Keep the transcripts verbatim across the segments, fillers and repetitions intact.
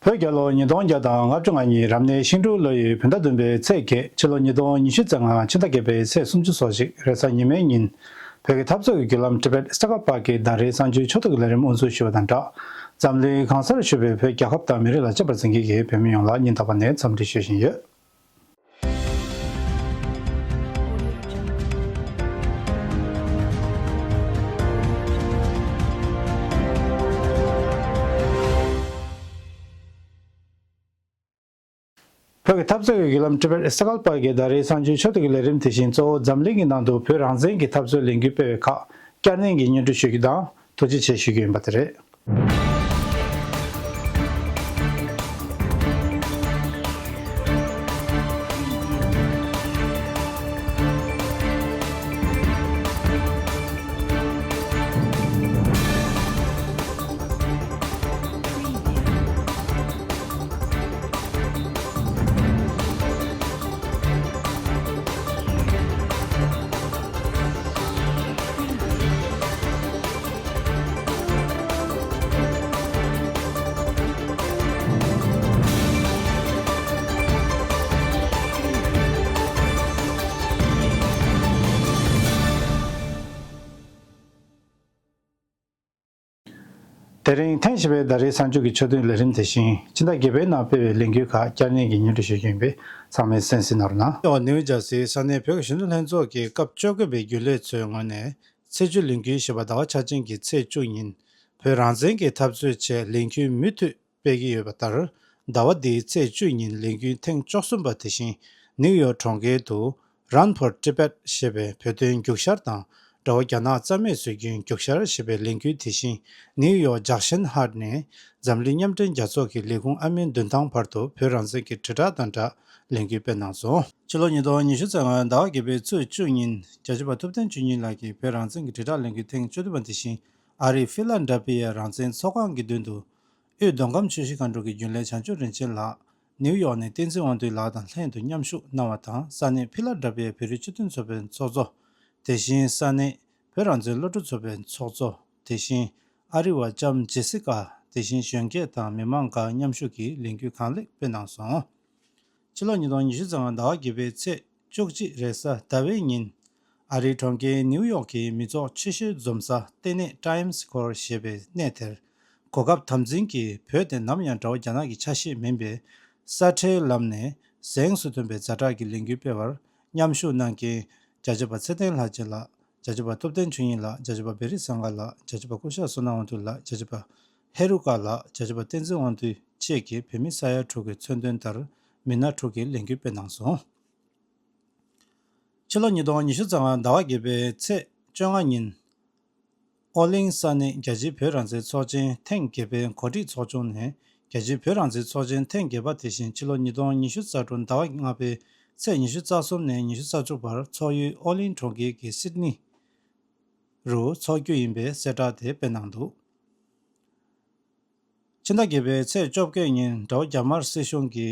བོད་རྒྱལ་ལོ་ཉིས་སྟོང་བརྒྱ་དང་ལྔ་བཅུ་ང་གཉིས་རབ་གནས་ཤིང་འབྲུག་ལོ་ཡི་བོད་ཟླ་བདུན་པའི་ཚེས་བརྒྱད། ཕྱི་ལོ་ཉིས་སྟོང་ཉི་ཤུ་རྩ་ལྔ་ཕྱི་ཟླ་བརྒྱད་པའི་ཚེས་སུམ་ཅུ་སོ་གཅིག་རེས་གཟའ་ཉི་མའི་ཉིན། བོད་ཀྱི་འཐབ་རྩོད་ཀྱི་བརྒྱུད་ལམ་Tibet Struggle Park གི་ཟླ་རེའི་གསར་འགྱུར་ཕྱོགས་བསྡུས་ཀྱི་ལས་རིམ་དབུ་འཛུགས་ཞུ་བ་དང་སྦྲགས། འཛམ་གླིང་གང་སར་བཞུགས་པའི་བོད་རྒྱལ་ཁབ་དང་མི་རིགས་ལ་གཅེས་པར་འཛིན་མཁན་གྱི་བོད་མི་ཡོངས་ལ་སྙིང་ཐག་པ་ནས་འཚམས་འདྲི་ཞུ་བཞིན་ཡོད། བོད་ཀྱི་འཐབ་རྩོད་ཀྱི་བརྒྱུད་ལམ་Tibet Struggle Park གི་ཟླ་རེའི་གསར་འགྱུར་ཕྱོགས་བསྡུས་ཀྱི་ལས་རིམ་དེ་བཞིན་གཙོ་བོ་འཛམ་གླིང་གི་ནང་དུ་བོད་རང་བཙན་གྱི་འཐབ་རྩོད་ལས་འགུལ་སྤེལ་བའི་ཁག་བསྐྱར་ནན་གྱིས་སྙན་སྒྲོན་ཞུ་རྒྱུ་དང་ཐུགས་རྗེ་ཆེ་ཞུ་རྒྱུ་ཡིན་པ་དེ་རེད། དེ་རིང་ཐེངས་བཞི་པའི་ཟླ་རེའི་གསར་འགྱུར་གྱི་ཕྱོགས་བསྡུས་ལས་རིམ་དེ་བཞིན་ཕྱི་ཟླ་བརྒྱད་པའི་ནང་སྤེལ་བའི་ལས་འགུལ་ཁག་བསྐྱར་ནན་གྱིས་སྙན་སྒྲོན་ཞུ་རྒྱུ་ཡིན་པས་ཚང་མས་གསན་གཟིགས་གནང་རོགས་གནང་། ཨོ་ནིའུ་ཇར་སིའི་ས་གནས་བོད་ཀྱི་གཞོན་ནུ་ལྷན་ཚོགས་ཀྱི་སྐབས་བཅོ་བརྒྱད་པའི་རྒྱུན་ལས་ཚོའི་ངོས་ནས་ཚེས་བཅུ་ལས་འགུལ་ཞེས་པ་ཟླ་བ་འཆར་ཅན་གྱི་ཚེས་བཅུ་ཉིན་བོད་རང་བཙན་གྱི་འཐབ་རྩོད་ཆེད་ལས་འགུལ་མུ་མཐུད་སྤེལ་གྱི་ཡོད་པ་ལྟར། ཟླ་བ་འདིའི་ཚེས་བཅུ་ཉིན་ལས་འགུལ་ཐེངས་བཅུ་གསུམ་པ་དེ་བཞིན་ནིའུ་ཡོག་གྲོང་ཁྱེར་དུ་Run for Tibet ཞེས་པའི་བོད་དོན་རྒྱུགས་ཤར་དང་། དགྲ་བོ་རྒྱ་ནག་རྩ་མེད་བཟོ་རྒྱུའི་རྒྱུགས་ཤར་ཞེས་པའི་ལས་འགུལ་དེ་བཞིན་ནིའུ་ཡོག་ཇག་ཤན་ཧར་ནས་འཛམ་གླིང་མཉམ་འབྲེལ་རྒྱལ་ཚོགས་ཀྱི་ལས་ཁུངས་ཨ་མིན་མདུན་ཐང་བར་དུ་བོད་རང་བཙན་གྱི་དྲིལ་བསྒྲགས་དང་སྦྲགས་ལས་འགུལ་སྤེལ་གནང་སོང་། ཕྱི་ལོ་ཉིས་སྟོང་ཉི་ཤུ་རྩ་ལྔ་ཟླ་བ་བརྒྱད་པའི་ཚེས་བཅུ་ཉིན་རྒྱ་ཆེ་བ་ཐུབ་བསྟན་ཆོས་ཉིད་ལགས་ཀྱིས་བོད་རང་བཙན་གྱི་དྲིལ་བསྒྲགས་ལས་འགུལ་ཐེངས་བཅུ་བདུན་པ་དེ་བཞིན་ཨ་རིའི་ཕི་ལ་ཌེལ་ཕི་ཡའི་རང་བཙན་ཚོགས་ཁང་གི་མདུན་དུ། དབུས་མདོ་ཁམས་ཆུ་བཞི་སྒང་དྲུག་གི་རྒྱུན་ལས་བྱང་ཆུབ་རིན་ཆེན་ལགས་ནིའུ་ཡོག་ནས་བསྟན་འཛིན་དབང་འདུས་ལགས་དང་ལྷན་དུ་མཉམ་ཞུགས་གནང་བ་དང་། ས་གནས་ཕི་ལ་ཌེལ་ཕི་ཡའི་བོད་རིགས་སྤྱི་མཐུན་ཚོགས་པའི་ཚོགས་གཙོ། དེ་བཞིན་ས་གནས་བོད་རང་བཙན་སློབ་ཕྲུག་ཚོགས་པའི་ཚོགས་གཙོ། དེ་བཞིན་ཨ་རི་བ་ལྕམ་ཇེ་སི་ཀ། དེ་བཞིན་གཞོན་སྐྱེས་དང་མི་མང་ཁག་མཉམ་ཞུགས་ཀྱིས་ལས་འགུལ་གང་ལེགས་སྤེལ་གནང་སོང་། ཕྱི་ལོ་ཉིས་སྟོང་ཉི་ཤུ་རྩ་ལྔ་ཟླ་བ་བརྒྱད་པའི་ཚེས་བཅུ་གཅིག་རེས་གཟའ་ཟླ་བའི་ཉིན། ཨ་རིའི་གྲོང་ཁྱེར་ནིའུ་ཡོག་གི་མི་ཚོགས་ཆེ་ཤོས་འཛོམས་ས་ལྟེ་གནས་Times Square ཞེས་པའི་གནས་དེར། གོ་སྐབས་དམ་འཛིན་གྱིས་བོད་དེ་ནམ་ཡང་དགྲ་བོ་རྒྱ་ནག་གི་ཆ་ཤས་མིན་པའི་ས་ཁྲའི་ལམ་ནས་གཟེངས་སུ་ཐོན་པའི་ཛ་དྲག་གི་ལས་འགུལ་སྤེལ་བར་མཉམ་ཞུགས་གནང་མཁན་རྒྱ་ཆེ་བ་ཚེ་བརྟན་ལྷ་རྗེ་ལགས། རྒྱ་ཆེ་བ་ཐུབ་བསྟན་ཆོས་ཉིད་ལགས། རྒྱ་ཆེ་བ་བེ་རི་སངྒ་ལགས། རྒྱ་ཆེ་བ་སྐུ་ཞབས་བསོད་ནམས་དབང་འདུས་ལགས། རྒྱ་ཆེ་བ་ཧེ་རུ་ཀ་ལགས། རྒྱ་ཆེ་བ་བསྟན་འཛིན་དབང་འདུས་བཅས་ཀྱིས་བོད་མི་ས་ཡ་དྲུག་གི་མཚོན་དོན་ལྟར་མི་སྣ་དྲུག་གིས་ལས་འགུལ་སྤེལ་གནང་སོང་། ཕྱི་ལོ་ཉིས་སྟོང་ཉི་ཤུ་རྩ་ལྔ་ཟླ་བ་བརྒྱད་པའི་ཚེས་བཅོ་ལྔ་ཉིན། ཨོ་གླིང་ས་གནས་རྒྱལ་སྤྱིའི་བོད་རང་བཙན་ཚོགས་ཆེན་ཐེངས་བརྒྱད་པའི་གོ་སྒྲིག་ཚོགས་ཆུང་ནས་རྒྱལ་སྤྱིའི་བོད་རང་བཙན་ཚོགས་ཆེན་ཐེངས་བརྒྱད་པ་དེ་བཞིན་ཕྱི་ལོ་ཉིས་སྟོང་ཉི་ཤུ་རྩ་དྲུག་ཟླ་བ་ལྔ་པའི་ཚེས་ཉི་ཤུ་རྩ་གསུམ་ནས་ཉི་ཤུ་རྩ་དྲུག་བར་ཚོགས་ཡུལ་ཨོ་གླིང་གྲོང་ཁྱེར་གྱི་སིད་ནི་རུ་འཚོགས་རྒྱུ་ཡིན་པའི་གསལ་བསྒྲགས་དེ་སྤེལ་གནང་འདུག་ཕྱི་ཟླ་བརྒྱད་པའི་ཚེས་བཅོ་བརྒྱད་ཉིན་དགྲ་བོ་རྒྱ་དམར་སྲིད་གཞུང་གི་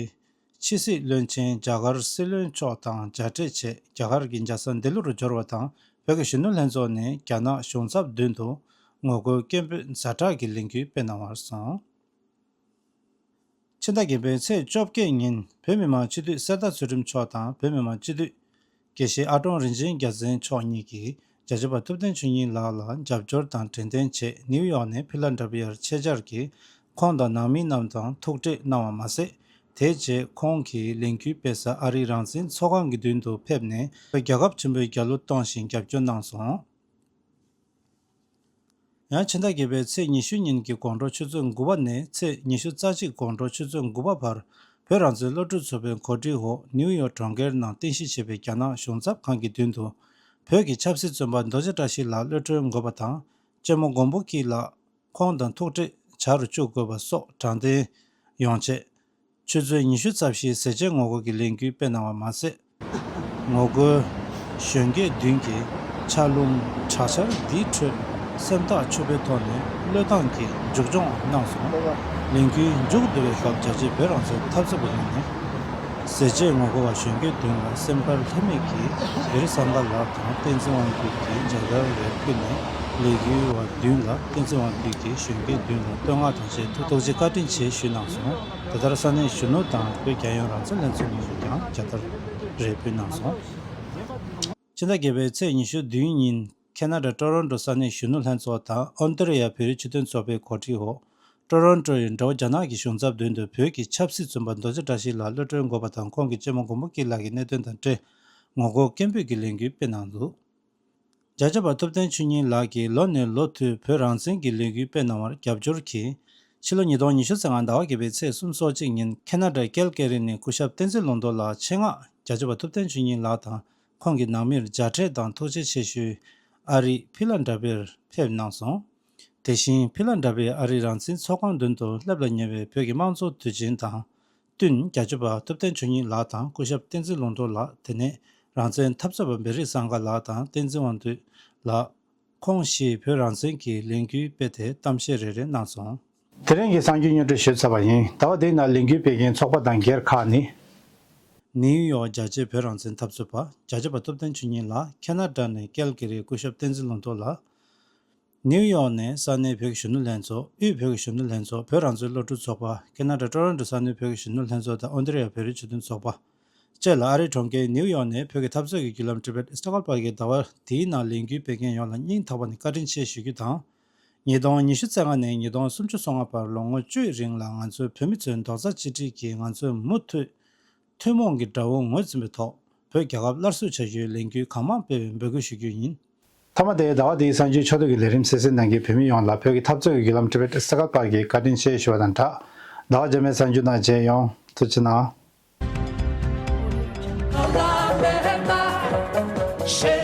ཕྱི་སྲིད་བློན་ཆེན་རྒྱ་གར་སྲིད་བློན་མཆོག་དང་མཇལ་འཕྲད་ཆེད་རྒྱ་གར་གྱི་རྒྱལ་ས་ལྡི་ལིར་འབྱོར་བ་དང་། བོད་ཀྱི་གཞོན་ནུ་ལྷན་ཚོགས་ནས་རྒྱ་ནག་གཞུང་ཚབ་མདུན་དུ་ངོ་རྒོལ་སྐད་འབོད་ཛ་དྲག་གི་ལས་འགུལ་སྤེལ་གནང་བར་སོང་། ཕྱི་ཟླ་བརྒྱད་པའི་ཚེས་བཅོ་བརྒྱད་ཉིན་བོད་མི་མང་སྤྱི་འཐུས་གསེར་རྟ་ཚུལ་ཁྲིམས་མཆོག་དང་། བོད་མི་མང་སྤྱི་འཐུས་དགེ་བཤེས་ཨ་ཀྲོང་རིན་ཆེན་རྒྱལ་མཚན་མཆོག་གཉིས་ཀྱིས་རྒྱ་ཆེ་བ་ཐུབ་བསྟན་ཆོས་ཉིད་ལགས་ལ་རྒྱབ་སྐྱོར་དང་དྲན་རྟེན་ཆེད་ནིའུ་ཡོག་ནས་ཕི་ལ་ཌེལ་ཕི་ཡར་ཆེད་བཅར་གྱིས་ཁོང་དང་ནང་མི་རྣམས་དང་ཐུག་འཕྲད་གནང་བ་མ་ཟད། དེའི་རྗེས་ཁོང་གིས་ལས་འགུལ་སྤེལ་ས་ཨ་རིའི་རང་བཙན་ཚོགས་ཁང་གི་མདུན་དུ་ཕེབས་ནས་རྒྱལ་ཁབ་ཆེན་པོའི་རྒྱལ་གླུ་གཏོང་བཞིན་རྒྱབ་སྐྱོར་གནང་སོང་། ཡང་ཕྱི་ཟླ་བརྒྱད་པའི་ཚེས་ཉི་ཤུ་ཉིན་གྱི་དགོང་དྲོ་ཆུ་ཚོད་དགུ་པ་ནས་ཚེས་ཉི་ཤུ་རྩ་གཅིག་དགོང་དྲོ་ཆུ་ཚོད་དགུ་པ་བར་བོད་རང་བཙན་སློབ་ཕྲུག་ཚོགས་པའི་གོ་སྒྲིག་འོག་ནིའུ་ཡོག་གྲོང་ཁྱེར་ནང་རྟེན་གཞི་བྱས་པའི་རྒྱ་ནག་གཞུང་ཚབ་ཁང་གི་མདུན་དུ་བོད་ཀྱི་ཆབ་སྲིད་བཙོན་པ་རྡོ་རྗེ་བཀྲ་ཤིས་ལགས་གློད་གྲོལ་དགོས་པ་དང་། གཅེན་མོ་མགོན་པོ་སྐྱིད་ལགས་ཁོང་དང་ཐུག་འཕྲད་བྱ་རུ་བཅུག་དགོས་པ་སོགས་དྲང་བདེན་ཡོང་ཆེད། ཆུ་ཚོད་ཉི་ཤུ་རྩ་བཞིའི་ཟས་བཅད་ངོ་རྒོལ་གྱི་ལས་འགུལ་སྤེལ་གནང་བ་མ་ཟད། ངོ་རྒོལ་གཞོན་སྐྱེས་བདུན་གྱིས་ཆར་རླུང་དྲག་ཆར་འདིའི་ཁྲོད་སེམས་ཐག་ཆོད་པོའི་ཐོག་ནས་བློས་བཏང་གིས་མཇུག་སྐྱོང་གནང་སོང་། ལས་འགུལ་མཇུག་བསྡུ་བའི་སྐབས་རྒྱ་ཆེའི་བོད་རང་བཙན་འཐབ་རྩོད་པ་ཡིན་ནས། ཟས་བཅད་ངོ་རྒོལ་བ་གཞོན་སྐྱེས་བདུན་ལ་སེམས་ཁར་ལྷད་མེད་ཀྱིས་བེ་རི་སངྒ་ལགས་དང་བསྟན་འཛིན་དབང་འདུས་ཀྱིས་མཇལ་དར་རེ་ཕུལ་ནས། ལས་འགུལ་བ་བདུན་ལ་བསྟན་འཛིན་དབང་འདུས་ཀྱིས་གཞོན་སྐྱེས་བདུན་ལ་བསྟོད་བསྔགས་དང་བཅས་ཐུགས་ཐུགས་རྗེ་བཀའ་དྲིན་ཆེ་ཞུས་གནང་སོང་། དེ་ལྟར་ས་གནས་གཞོན་ནུ་དང་བོད་རྒྱལ་ཡོངས་རང་བཙན་ལྷན་ཚོགས་ནས་ཀྱང་རྒྱལ་དར་རེ་ཕུལ་གནང་སོང་། ཕྱི་ཟླ་བརྒྱད་པའི་ཚེས་ཉི་ཤུ་བདུན་ཉིན་ཁེ་ན་ཌ་ཊོ་རོན་ཊོ་ས་གནས་གཞོན་ནུ་ལྷན་ཚོགས་དང་ཨོན་ཏེ་རི་ཡ་བོད་རིགས་སྤྱི་མཐུན་ཚོགས་པའི་གོ་སྒྲིག་འོག་ཊོ་རོན་ཊོ་ཡི་འབྲེལ་བ་རྒྱ་ནག་གི་གཞུང་ཚབ་མདུན་དུ་བོད་ཀྱི་ཆབ་སྲིད་བཙོན་པ་རྡོ་རྗེ་བཀྲ་ཤིས་ལགས་གློད་གྲོལ་འགོད་པ་དང་ཁོང་གི་གཅེན་མོ་མགོན་པོ་སྐྱིད་ལགས་ཀྱི་གནད་དོན་དང་འབྲེལ་ངོ་རྒོལ་སྐད་འབོད་ཀྱི་ལས་འགུལ་སྤེལ་གནང་འདུག་རྒྱ་ཁྱབ་པ་ཐུབ་བསྟན་ཆོས་ཉིད་ལགས་ཀྱིས་ལོ་ནས་ལོ་མཐུད་བོད་རང་བཙན་གྱི་ལས་འགུལ་སྤེལ་གནང་བར་རྒྱབ་སྐྱོར་གྱིས། ཕྱི་ལོ་ཉིས་སྟོང་ཉི་ཤུ་རྩ་ལྔ་ཟླ་བ་བརྒྱད་པའི་ཚེས་སོ་གཅིག་ཉིན་ཁེ་ན་ཌའི་ཀལ་ཀེ་རི་ནས་སྐུ་ཞབས་བསྟན་འཛིན་ལུང་རྟོགས་ལགས་ཆེད་མངགས་རྒྱ་ཁྱབ་པ་ཐུབ་བསྟན་ཆོས་ཉིད་ལགས་དང་ཁོང་གི་ནང་མིར་མཇལ་འཕྲད་དང་ཐུགས་རྗེ་ཆེ་ཞུའི་ཨ་རིའི་ཕི་ལན་ཌེལ་ཕི་ཡར་ཕེབས་གནང་སོང་། དེ་བཞིན་ཕི་ལན་ཌེལ་ཕི་ཡའི་ཨ་རིའི་རང་བཙན་ཚོགས་ཁང་མདུན་དུ་སླེབས་ལ་ཉེ་བའི་བོད་ཀྱི་དམངས་གཙོ་དུས་ཆེན་དང་། བསྟུན་རྒྱ་ཁྱབ་པ་ཐུབ་བསྟན་ཆོས་ཉིད་ལགས་དང་སྐུ་ཞབས་བསྟན་འཛིན་ལུང་རྟོགས་ལགས། དེ་ནས་རང་བཙན་འཐབ་རྩོད་པ་བེ་རི་སངྒ་ལགས་དང་བསྟན་འཛིན་དབང་འདུས་ལགས། ཁོང་བཞིས་བོད་རང་བཙན་གྱི་ལས་འགུལ་སྤེལ་ཏེ་གཏམ་བཤད་རེ་རེ་གནང་སོང་། དེ་རིང་གི་གསར་འགྱུར་སྙན་སྒྲོན་ཞུས་ཚར་བ་ཡིན། ཟླ་བ་འདིའི་ནང་ལས་འགུལ་སྤེལ་མཁན་ཚོགས་པ་དང་སྒེར་ཁག་ནི། ནིའུ་ཡོག་རྒྱལ་སྤྱིའི་བོད་རང་བཙན་འཐབ་རྩོད་པ་རྒྱ་ཁྱབ་པ་ཐུབ་བསྟན་ཆོས་ཉིད་ལགས། ཁེ་ན་ཌ་ནས་ཀལ་ཀེ་རིའི་སྐུ་ཞབས་བསྟན་འཛིན་ལུང་རྟོགས་ལགས། ནིའུ་ཡོག་ནས་ས་གནས་བོད་ཀྱི་གཞོན་ནུ་ལྷན་ཚོགས། དབུས་བོད་ཀྱི་གཞོན་ནུ་ལྷན་ཚོགས། བོད་རང་བཙན་སློབ་ཕྲུག་ཚོགས་པ། ཁེ་ན་ཌ་ཊོ་རོན་ཊོ་ས་གནས་བོད་ཀྱི་གཞོན་ནུ་ལྷན་ཚོགས་དང་ཨོན་ཏེ་རི་ཡ་བོད་རིགས་སྤྱི་མཐུན་ཚོགས་པ་བཅས་ལ་ཨ་རིའི་གྲོང་ཁྱེར་ནིའུ་ཡོག་ནས་བོད་ཀྱི་འཐབ་རྩོད་ཀྱི་བརྒྱུད་ལམ་ཊི་བེཊ་སི་ཊག་གལ་པར་གྱི་ཟླ་བ་འདིའི་ནང་ལས་འགུལ་སྤེལ་མཁན་ཡོངས་ལ་སྙིང་ཐག་པ་ནས་བཀའ་དྲིན་ཆེ་ཞུ་རྒྱུ་དང་། ཉིས་སྟོང་ཉི་ཤུ་རྩ་ལྔ་ནས་ཉིས་སྟོང་སུམ་ཅུ་སོ་ལྔ་བར་ལོ་ངོ་བཅུའི་རིང་ལ་ང་ཚོའི་བོད་མི་ཚོའི་རྡོག་རྩ་གཅིག་སྒྲིལ་གྱིས་ང་ཚོས་མུ་མཐུད་ཐུན་མོང་གི་དགྲ་བོ་ངོས་འཛིན་པའི་ཐོག་བོད་རྒྱལ་ཁབ་སླར་གསོ་བྱ་རྒྱུའི་ལས་འགུལ་གང་མང་སྤེལ་བའི་འབོད་སྐུལ་ཞུ་རྒྱུ་ཡིན། མཐའ་མ་དེ་ཟླ་བ་འདིའི་གསར་འགྱུར་ཕྱོགས་བསྡུས་ཀྱི་ལས་རིམ་གསན་གཟིགས་གནང་མཁན་བོད་མི་ཡོངས་ལ་བོད་ཀྱི་འཐབ་རྩོད་ཀྱི་བརྒྱུད་ལམ་ཊི་བེཊ་སི་ཊག་གལ་པར་གྱི་བཀའ་དྲིན་ཆེ་ཞུ་བ་དང་སྦྲགས། ཟླ་བ་རྗེས་མའི་གསར་འགྱུར་ནང་མཇལ་ཡོང་། ཐུགས་རྗེ་གནང་།